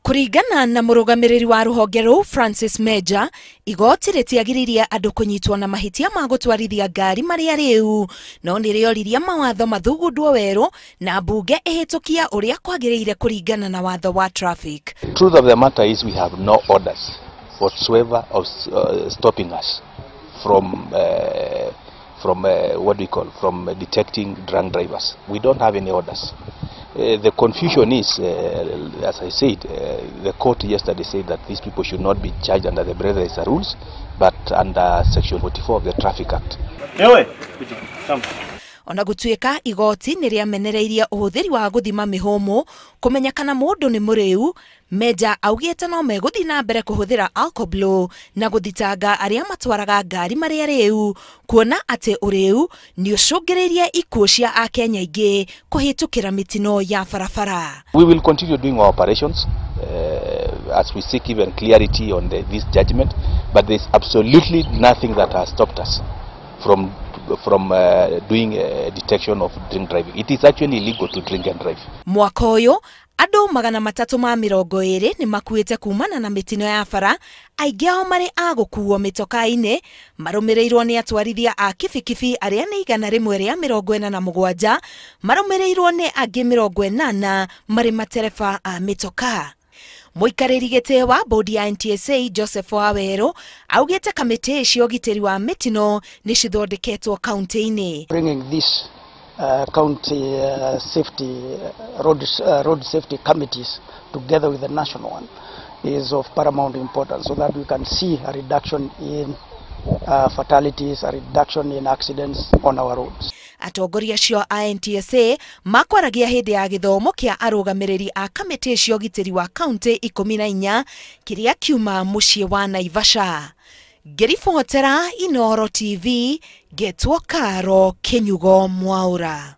Kũringana na mũrũgamĩrĩri wa rũhonge rũu Francis Meja, igoti rĩtiagiririe andũ kũnyitwo na mahĩtia ma gũtwarithia ngari marĩ arĩu, no nĩrĩoririe mawatho mathugundwo werũ na mbunge ĩhĩtũkia ũrĩa kwagĩrĩire kũringana na watho wa traffic. Truth of the matter is we have no orders whatsoever of stopping us from what do we call, from detecting drunk drivers. We don't have any orders. The confusion is, as I said, the court yesterday said that these people should not be charged under the breathalyzer rules, but under Section 44 of the Traffic Act. Ona gutuika igoti nĩ rĩamenereirie ũhũthĩri wa gũthima mĩhũmũ kũmenya kana mũndũ nĩ mũrĩu, Meja augĩte no megũthiĩ na mbere kũhũthĩra alcoblow na gũthitanga arĩa matwaraga ngari marĩ arĩu, kuona atĩ ũrĩu nĩ ũcũngĩrĩirie ikuũ cia Akenya aingĩ kũhĩtũkĩra mĩtino ya barabara. We will continue doing our operations as we seek even clarity on this judgment, but there is absolutely nothing that has stopped us from doing a detection of drink driving. It is actually illegal to drink and drive. Mwaka ũyũ andũ 320 nĩ makuĩte kumana na mĩtino ya bara, aingĩ ao marĩ a gũkuo mĩtoka-inĩ, marũmĩrĩirwo nĩ atwarithia a kibikibi arĩa nĩ 147, marũmĩrĩirwo nĩ angĩ 80 marĩ matereba a mĩtoka. Mũikarĩri gĩtĩ wa bodi ya NTSA Joseph Wawerũ augĩte kamĩtĩ cia ũgitĩri wa mĩtino nĩ cithondeketwo kaunti-inĩ. Bringing this county safety road safety committees together with the national one is of paramount importance, so that we can see a reduction in fatalities, a reduction in accidents on our roads. Atongoria acio a NTSA makwaragia hĩndĩ ya gĩthomo kĩa arũgamĩrĩri a kamĩtĩ cia ũgitĩri wa kaunti 14 kĩrĩa kiuma mũciĩ wa Naivasha. Ngĩribotera Inooro TV, ngetwo Karo Kinyugo Mwaura.